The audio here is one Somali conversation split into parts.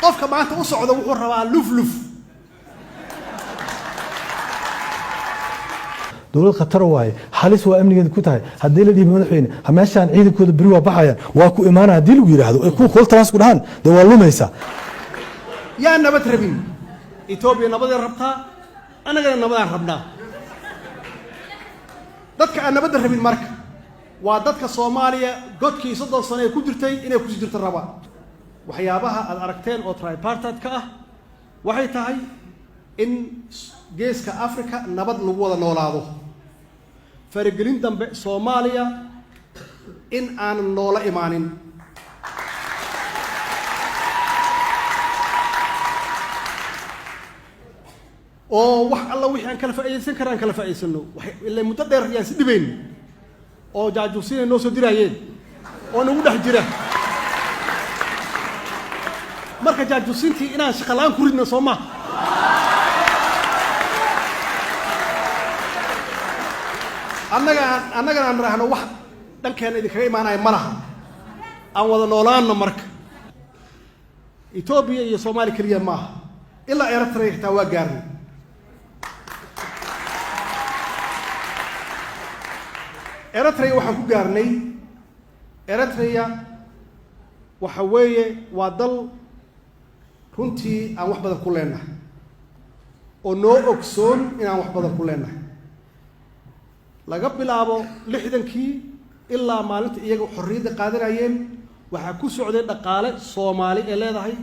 Qofka maanta u socda wuxuu rabaa lufluf. Dowlad khatar waaye, halis waa amnigeeda ku tahay. Haddii la dhihi madaxweyne ha meeshaan ciidankooda beri waa baxayaan, waa ku imaanaya, haddii lagu yidhaahdo ay kuwa kula trans ku dhahaan, dee waa lumaysaa. Yaa nabad rabin? Etoobiya nabaday rabtaa, annagana nabadaan rabnaa. Dadka aan nabadda rabin marka waa dadka Soomaaliya godkii 30 sano ee ku jirtay inay kusii jirto rabaa. Waxyaabaha aad aragteen oo tripartite-ka ah waxay tahay in Geeska Africa nabad lagu wada noolaado, faragelin dambe Soomaaliya in aanan noola imaanin. Oo wax alla wixii aan kala faa'iidaysan kara aan kala faa'iidaysano. Ilaa muddo dheer yaan si dhibayn oo jaajuusiinay noo soo diraayeen oo nagu dhex jira. Marka jaajuusiintii inaan shaqa la'aan ku ridno soo maha? Annaga annagana aan nidhaahno wax dhankeena idinkaga imaanaya ma laha, aan wada noolaanno. Marka Etoobiya iyo Soomaaliya keliya maaha, ilaa Eritrea xitaa waa gaarnay. Eritrea waxaan ku gaarnay, Eritrea waxa weeye waa dal runtii aan wax badan ku leenahay oo noo ogsoon inaan wax badan ku leenahay. Laga bilaabo 60-kii ilaa maalinta iyaga xorriyadda qaadanayeen, waxaa ku socday dhaqaale Soomaali ee leedahay,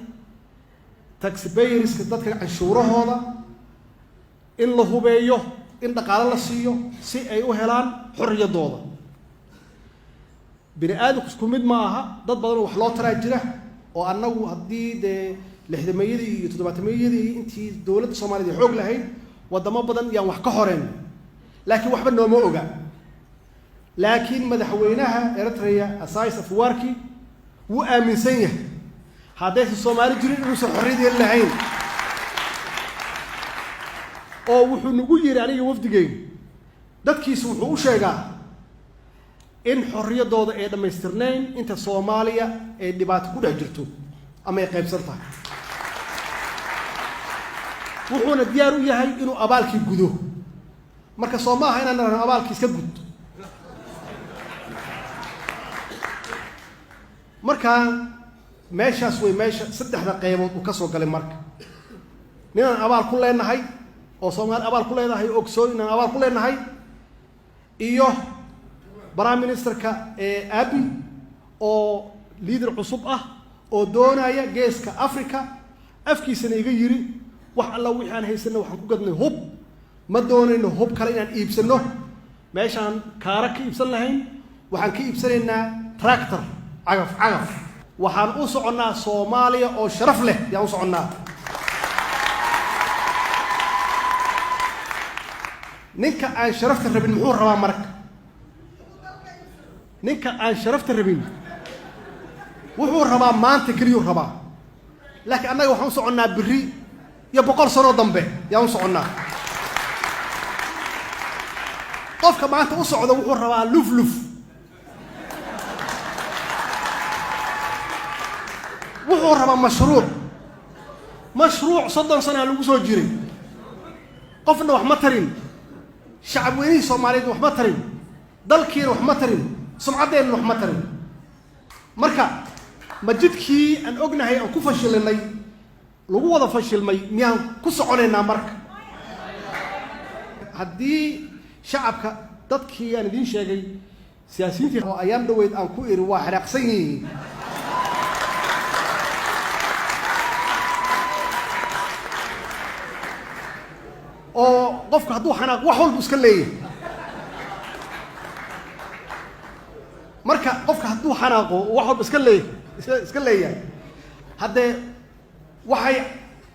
taxpayerska, dadka canshuurahooda, in la hubeeyo, in dhaqaale la siiyo si ay u helaan xorriyaddooda. Bini aadamku isku mid ma aha. Dad badan oo wax loo taraa jira oo annagu haddii dee 60-meeyadii iyo 70-meeyadii intii dowladda Soomaaliyed ay xoog lahayd, waddamo badan yaan wax ka horeen, laakiin waxba nooma oga. Laakiin madaxweynaha Eritrea Isaias Afwerki wuu aaminsan yahay haddaysan Soomaali jirin inuusan xorriyad heli lahayn, oo wuxuu nagu yidhi aniga wafdigeyga, dadkiisu wuxuu u sheegaa in xorriyaddooda ay dhammaystirnayn inta Soomaaliya ay dhibaato ku dhex jirto ama ay qaybsan tahay. Wuxuuna diyaar u yahay inuu abaalkii gudo. Marka soo maaha inaan nirahno abaalkii iska gud? Marka meeshaas way meesha saddexda qaybood uu ka soo galay. Marka ninaan abaal ku leenahay oo Soomaali abaal ku leedahay, ogsoon inaan abaal ku leenahay, iyo prime ministerka ee Abiy oo leader cusub ah oo doonaya Geeska Africa, afkiisana iga yiri: "Wax alla wixii aan haysanno waxaan ku gadnay hub, ma doonayno hub kale inaan iibsano. Meeshaan kaara ka iibsan lahayn waxaan ka iibsanaynaa tractor, cagaf cagaf." Waxaan u soconnaa Soomaaliya oo sharaf leh yaan u soconnaa. Ninka aan sharafta rabin muxuu rabaa marka? Ninka aan sharafta rabin wuxuu rabaa maanta keliyuu rabaa, laakiin annaga waxaan u soconnaa berri iyo 100 sanoo dambe yaan u soconnaa. Qofka maanta u socda wuxuu rabaa luf luf, wuxuu rabaa mashruuc. Mashruuc 30 sanaa lagu soo jiray, qofna wax ma tarin, shacab weynihii Soomaaliyeed wax ma tarin, dalkiina wax ma tarin, sumcaddeenna wax ma tarin. Marka ma jidkii aan ognahay aan ku fashilinay, lagu wada fashilmay, miyaan ku soconaynaa? Marka haddii shacabka, dadkii aan idiin sheegay, siyaasiyiintii oo ayaan dhaweyd aan ku iri waa xanaaqsan yihiin, oo qofku hadduu xanaaq wax walbu iska leeyahay. Marka qofka hadduu xanaaqo wax walba iska leeyahay, iska leeyahay, haddee waxay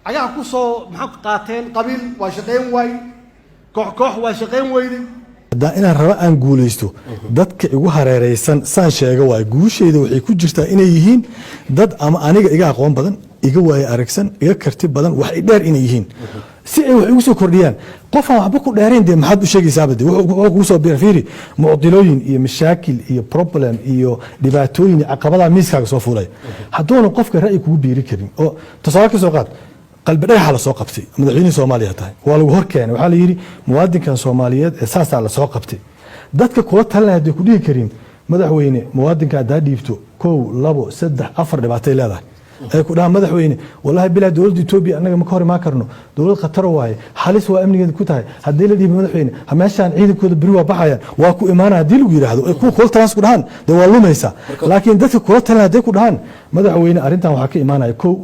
cagaha ku soo maxaa qaateen? Qabiil waa shaqayn waay, koox koox waa shaqayn weyday. Haddaan inaan raba aan guulaysto, dadka igu hareeraysan saan sheega waay, guushayda waxay ku jirtaa inay yihiin dad ama aniga iga aqoon badan, iga waaye aragsan, iga karti badan, wax i dheer inay yihiin. Si ay wax igu soo kordhiyaan. Qofaan waxba ku dheerayn dee maxaad u sheegaysaaba? De wuxuu kugu soo biira, fiiri, mucdilooyin iyo mashaakil iyo problem iyo dhibaatooyin iyo caqabadaha miiskaaga soo fuulaya. Hadduuna qofka ra'yi kugu biiri karin, oo tusaale ka soo qaad Qalbi Dhagaxa la soo qabtay, madaxweynihii Soomaaliya tahay, waa lagu hor keenay, waxaa la yidhi muwaadinkan Soomaaliyeed ee saasaa la soo qabtay. Dadka kula talinaya hadday ku dhihi karin, "Madaxweyne, muwaadinka haddaa dhiibto, kow, labo, saddex, afar dhibaatay leedahay," ay ku dhahaan, "Madaxweyne, wallahi bilaa dowladda Etoobiya annaga ma ka hor imaan karno, dowlad khatar waaye, halis waa amnigeeda ku tahay," haddii la dhiibo, "Madaxweyne, ha meeshaan ciidankooda beri waa baxayaan, waa ku imaanaya," haddii lagu yidhaahdo, ay kuwa kula talaan ku dhahaan, dee waa lumaysaa. Laakiin dadka kula talinaya hadday ku dhahaan, "Madaxweyne, arrintan waxaa ka imaanaya kow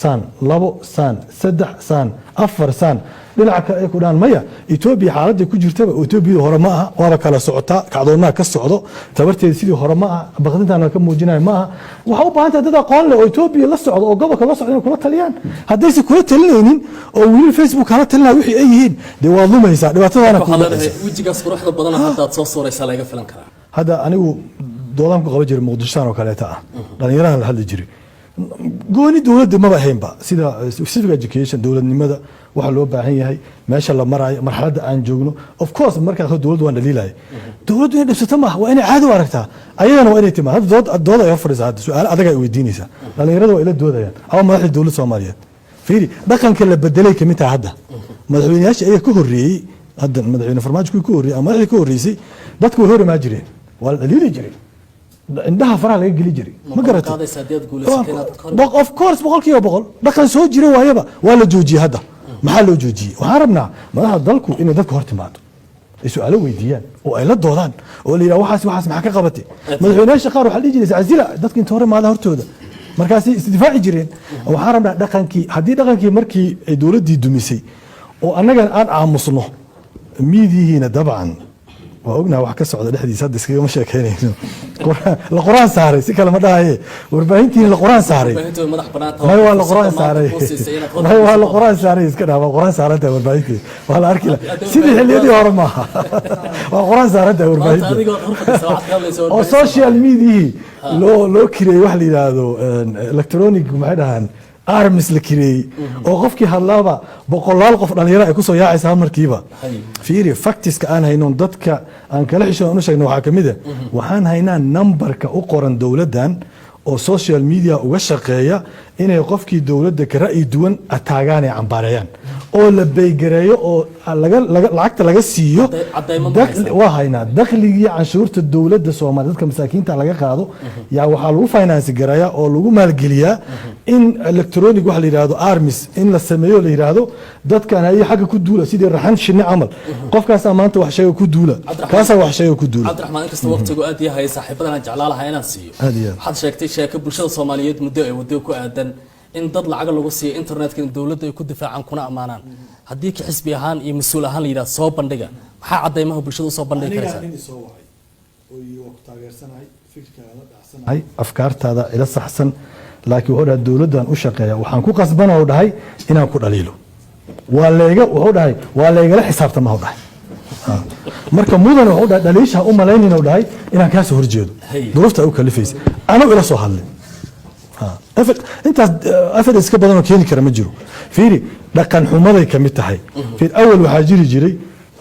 saan, labo saan, saddex saan, afar saan," dhinaca kale ay ku dhahaan, "Maya, Etoobiya xaaladday ku jirtaba Etoobiyada hore ma aha, waaba kala socotaa, kacdoonnaha ka socdo, tabarteeda sidii hore ma aha, baqdintaan ka muujinayo ma aha," waxaa u baahan tahay dad aqoon leh oo Etoobiya la socdo oo gobolka la socdo inay kula taliyaan. Haddaysan kula talinaynin oo wiilal Facebook kala talinaya wixii ay yihiin, dee waad lumaysaa, dhibaatadaana Waxaad kugu leedahay dhacaysa. Wejigaas quruxda badan haddaad soo suuraysaa laga filan karaa. Hadda anigu doodaan ku qaban jiray Muqdishoan oo kaleeta ah, dhallinyaradan la hadli jiray, gooni dowladda maba ahaynba, sida civic education, dowladnimada waxa loo baahan yahay, meesha la maraayo, marxaladda aan joogno. Of course, markaa dowladdu waan dhaliilaya. Dowladdu inay dhibsato maaha, waa inay caadi u aragtaa, ayadana waa inay timaad. Hadda dood ay hor fadhisaa, hadda su-aalo adag ay weydiinaysaa, dhallinyarada waa ila doodayaan ama madaxda dowladda Soomaaliyeed. Fiiri, dhaqanka la bedelay kamid tahay. Hadda madaxweyneyaasha ayaga ka horreeyey, hadda madaxweyne Farmaajo kuwii ka horreeyey ama madaxdii ka horreysay, dadku way hor imaan jireen, waa la dhaliili jiray, indhaha faraha laga geli jiray. Ma garatay? Qaadaysa haddii aad guulaysato inaad kor Of course, 100%. Dhaqan soo jira waayaba, waa la joojiyey. Hadda maxaa loo joojiyey? Waxaan rabnaa madaxda dalku inay dadka hor timaado, ay su-aalo weydiiyaan oo ay la doodaan, oo la yidhaha, "Waxaas, waxaas maxaa ka qabatay?" Madaxweynayaasha qaar waxaa la dhihi jiray iscasila, dadka inta hor imaada hortooda, markaasay isdifaaci jireen. Waxaan rabnaa dhaqankii, haddii dhaqankii markii ay dowladdii dumisay oo annagan aan aamusno, miidiyihiina dabcan waa ognaha wax ka socda dhexdiisa, hadda iskagama sheekeynayno, la quraan saaray, si kale ma dhahaye, warbaahintiina la quraan saaray. Warbaahintu way madax bannaan tahay. May, waa la Fursadda quraan maanta saaray. kuu siisay inaad May, waa la quraan saaray, iska dhaha, waa quraan saaran tahay warbaahintii, waa la arki la sidii xilliyadii hore maaha, waa quraan saaran tahay Maanta warbaahintii. adigoo hor fadhisa waxaad ka hadlaysaa oo warbaahinta. Social mediahii loo kireeyey, wax la yidhaahdo electronic, maxay dhahaan, arms la kireeyey, oo qofkii hadlaaba boqolaal qof dhalinyaro ay kusoo yaacaysa hal markiiba. Fiiri, factiska aan haynon, dadka aan kala xishoon u sheegno, waxaa kamid a waxaan haynaa numberka u qoran dowladdan oo social media uga shaqeeya inay qofkii dowladda ka ra'yi duwan ataagaan ay cambaareeyaan oo la baygareeyo oo lacagta laga siiyo. Caddaymo ma haysaa? Waa haynaa. Dakhligii canshuurta dowladda Soomaaliya, dadka masaakiinta laga qaado, yaa waxaa lagu finance gareeyaa oo lagu maalgeliyaa in electronic waxa la yidhaahdo arms in la sameeyo, la yidhaahdo dadkan haye xagga ku duula, sidii raxan shinni camal, qofkaasaa maanta wax sheega ku duula, kaasaa wax sheega ku duula. Cabdiraxmaan, inkasta waqtigu aad yahay, saaxiibadan aan jeclaa lahaa inaan siiyo. Aad iyo aad. Waxaad sheegtay sheeko bulshada Soomaaliyeed muddo ay waddo ku aadan in dad lacag lagu siiyo internetka in dowladda ay ku difaacaan kuna ammaanaan. Haddii ka xisbi ahaan iyo mas-uul ahaan la yidhaha soo bandhiga, maxaa caddaymaha bulshada usoo bandhigi karaysaa? Nin isoo wacay oo yiri, "Waa ku taageersanahay, fikirkaaga dhacsanahay, afkaartaada ila saxsan," laakiin wuxuu dhahay, "Dowladdan u shaqeeya, waxaan ku qasbana," u dhahay, "inaan ku dhaliilo, waa layga," wuxuu dhahay, "waa laygala xisaabtama," u dhahay. Marka mudane, wuxuu dhahay, "Dhaliisha u malaynin," u dhahay, "inaan kaa soo horjeedo." Duruufta ay u kalifaysa anuu ila soo hadlay. Intaas evidence ka badan oo keeni kara ma jiro. Fiiri, dhaqan xumaday ka mid tahay. Fiir, awal waxaa jiri jiray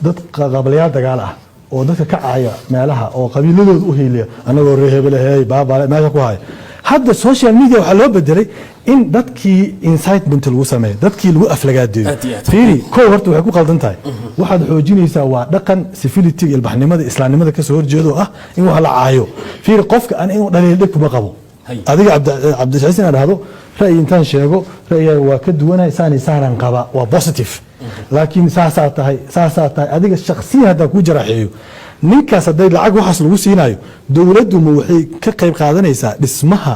dad qablayaal dagaal ah oo dadka ka caaya meelaha oo qabiiladooda u hiiliya, anagoo reer hebel hey baabale meesha ku haya. Hadda social media waxaa loo bedelay in dadkii incitement lagu sameeyo, dadkii lagu aflagaadeeyo. Aad iyo aad. Fiiri, kow horta waxay ku qaldan tahay, waxaad xoojinaysaa waa dhaqan civility, ilbaxnimada, islaamnimada kasoo horjeedo ah in wax la caayo. Fiiri, qofka aan inuu dhaliil dhib kuma qabo. Adiga Cabdicasiis inaad dhahdo, ra'yi intaan sheego, ra'yigaaga waa ka duwanahay, saani saanaan qaba, waa positive. Laakiin saasaa tahay, saasaa tahay, adiga shakhsiyan haddaan kuu jaraaxeeyo, ninkaas hadday lacag waxaas lagu siinayo, dowladdu ma waxay ka qayb qaadanaysaa dhismaha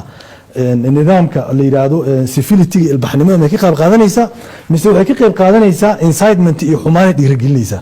nidaamka la yidhaahdo civility, ilbaxnimada may ka qayb qaadanaysaa, mise waxay ka qayb qaadanaysaa incitement iyo xumaanay dhiirigelinaysaa?